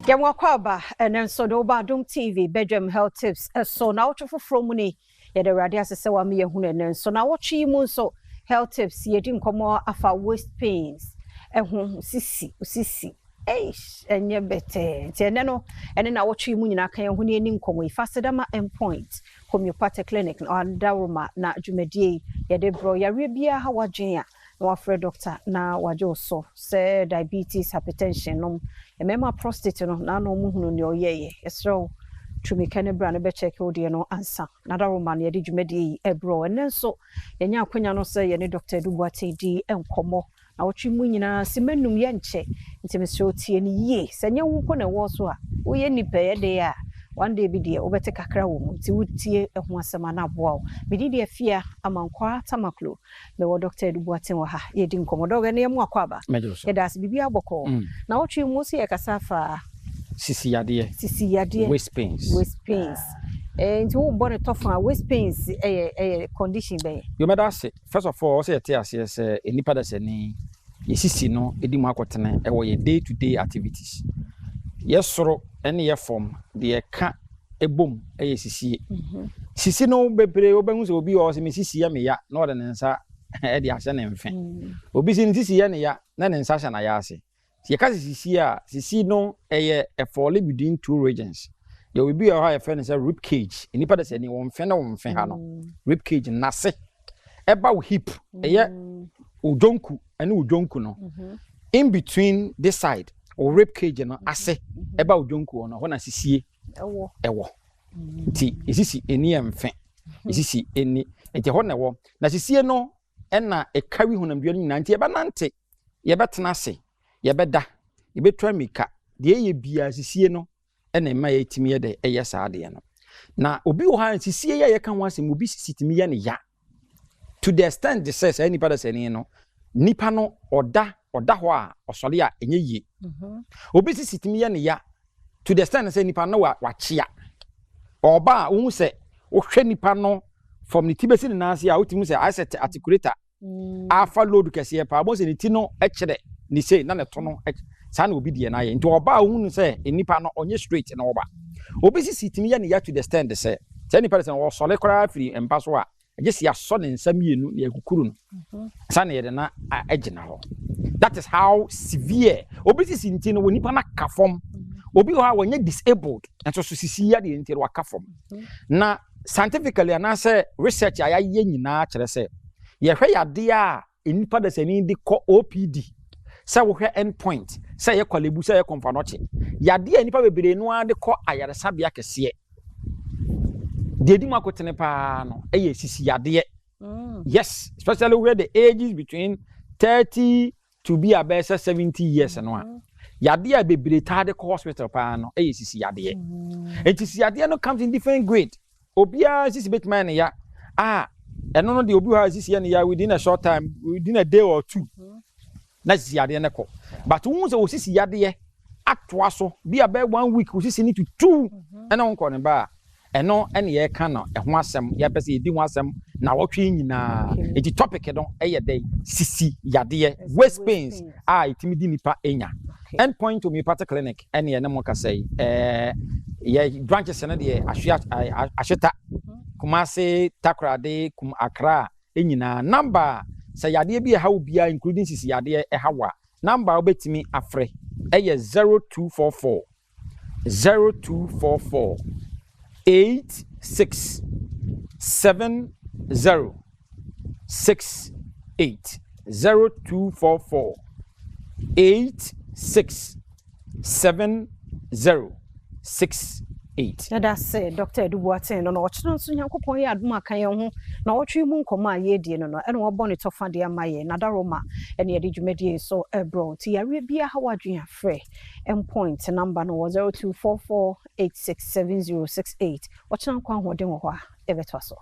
Yɛn akwaaba ɛnɛ nso de woba Adom TV Bedwam Health Tips ɛso na wotwe foforɔ mu ni. Yɛde Awurade ase sɛ wama yɛhunu ɛnɛ nso. Na wɔtwe yi mu nso, health tips, yɛdi nkɔmmɔ afa waist pains ɛho, sisi sisi. Eish, ɛnyɛ bɛtɛɛ. Nti ɛnɛ no, ɛne na wɔtwe yi mu nyinaa ka yɛn ho ne ani nkɔmmɔ yi. Fasedama Endpoint Homeopathic Clinic na ɔdaworoma na dwumadie yi yɛde brɛ. Yareɛ biara ha wadwen a, na wafrɛ doctor na wagye wo so, sɛ diabetes, hypertension nom, mmarima prostate no na ano mu hunu nea ɔyɛyɛ. Yɛsrɛ wo, tumika ne bra no bɛkyɛke wo deɛ no ansa na daroma no yɛde dwumadie yi ɛbrɛ. Ɛnɛ nso yɛnya akwanya no sɛ yɛne Dr. Edu Boateng di nkɔmmɔ na wɔtwe mu nyinaa si mɛnum yɛnkyɛ. Nti mesrɛ wo, tie no yie. Sɛ nyɛ wo mpo na ɛwɔ so a, woyɛ nipa yɛ de a, one day bi deɛ wobɛte kakra wɔ mu. Nti wotie ɛho asɛm a, na aboa wo. Medi deɛ Fia Amankwaa Tamaklo, mewɔ Dr. Edu Boateng wɔ ha, yɛdi nkɔmmɔ. Doc, ɛne yɛmu akɔ aba. Yɛda ase, biribi abɔkɔɔ. Na wɔtwe mu sɛ yɛkasa fa sisi yadeɛ. Sisi yadeɛ. Waist pains. Waist pains. Nti wobɔ ne tɔfa a, waist pains ɛyɛ condition bɛn? Yomɛda ase. First of all, ɔsɛ yɛte aseɛ sɛ nipa da sani yɛsisi no ɛdi mu akɔtene ɛwɔ yɛ day to day activities. Yɛ soro ɛne yɛ fam deɛ ɛka ɛbom ɛyɛ sisie. Sisi no bebree, wobɛhu sɛ obi wɔ hɔ sɛ me sisi yɛ me ya, na ɔde ne nsa ɛde ahyɛ ne mfe. Obi si ne sisi yɛ ne ya, na ne nsa hyɛ n'ayɛ ase. Yɛka sɛ sisi a, sisi no ɛyɛ ɛfall between two regions. Yɛwɔ biribi wɔ hɔ a yɛfrɛ no sɛ rib cage. Nipa de sɛ ni wɔn mfe ne wɔn mfe ha no, rib cage nase ɛba wo hip, ɛyɛ wo dwonku ɛne wo dwonku no in between this side, wo rib cage no ase ɛba wo dwonku hɔ no, hɔ na sisie ɛwɔ. Ɛwɔ. Nti esisi eni yɛ mfe, esisi eni, nti ɛhɔ na ɛwɔ. Na sisie no ɛna ɛkawi honamdua no nyinaa. Nti yɛbɛnante, yɛbɛtena ase, yɛbɛda, yɛbɛtu amika, deɛ ɛyɛ biara sisie no ɛna ɛma yɛtumi yɛ dɛ ɛyɛ saa adeɛ no. Na obi wɔ ha, sisie yɛ yɛka ho asɛm, obi sisi tumi yɛ ne ya to the extent sɛ saa nipa da sani no, nipa no ɔda hɔ a, ɔsɔre a ɛnyɛ yie. Obi sisi tumi yɛ ne ya to the extent sɛ nipa no wa wakyea ɔba a, wohu sɛ wohwɛ nipa no from ne ti bɛsi ne nan ase a, wotumi sɛ ayɛ sɛ articulator afa load kɛseɛ paa bɔn sɛ ne ti no kyerɛ ne sei na ne to no saa na obi deɛ no ayɛ. Nti ɔba a, wohu no sɛ nipa no ɔnyɛ straight na ɔba. Obi sisi tumi yɛ ne ya to the extent sɛ sɛ nipa no sɛ ɔsɔre koraa firi mpa so a, ɛgye sɛ yɛasɔ ne nsa mmienu na yɛkukuru no saa na yɛde na agyina hɔ. That is how severe obi sisi. Nti no wɔ nipa no aka fam. Obi wɔ hɔ a wɔnyɛ disabled nso so sisi yadeɛ nti no waka fam. Na scientifically anaasɛ research a yɛayɛ nyinaa kyerɛ sɛ yɛhwɛ yadeɛ a nipa dasani de kɔ OPD, sɛ wohwɛ End Point, sɛ yɛ Korle Bu, sɛ yɛ Komfo Anokye, yadeɛ a nipa bebree no ara de kɔ ayaresabea kɛseɛ deɛ edi mu akotene paa no ɛyɛ sisi yadeɛ. Yes, especially where the ages between 30 to be abɛɛ sɛ 70 years no a, yadeɛ a bebree taa de kɔ hospital paa no ɛyɛ sisi yadeɛ. Nti sisi yadeɛ no comes in different grade. Obiara sisi betumi ayɛ ne ya a, ɛno no deɛ, obi wɔ ha sisi yɛ ne ya within a short time, within a day or two na sisi yadeɛ no kɔ. But wohu sɛ osisi yadeɛ atoa so bi a bɛyɛ one week, osisi ne tutu ɛna wɔn ne ba a, ɛno ɛna yɛka no ɛho asɛm. Yɛpɛ sɛ yɛdi ho asɛm na wɔtwe nyinaa. Eti topic no ɛyɛ dɛ sisi yadeɛ, waist pains a ɛtumi di nipa enya. End Point Homeopathic Clinic ɛne ɛne mo kasa yi. Yɛ branches no deɛ, ahwe Ahyeta, Kumase, Takoradi, kum Accra nyinaa. Number a sɛ yadeɛ bi ɛha wo biara, including sisi yadeɛ ɛha wo a, number a wobɛtumi afrɛ ɛyɛ 0244 0244 86 70 68, 0244 86 70 68. Yɛda sɛ Dr. Edu Boateng no na ɔkyerɛ nso. Nyankopɔn yɛ adom aka yɛn ho na ɔtwe mu nkɔmmɔ a yɛredie no, ɛna wɔbɔ ne tɔfa de ama yɛn nadaroma ɛne yɛde dwumadie so ɛbrɔ. Nti yareɛ biara ha wadwen afrɛ Endpoint, number no wɔ 0244 867068. Ɔkyena nkɔ ahoɔden wɔ hɔ a, yɛbɛtoa so.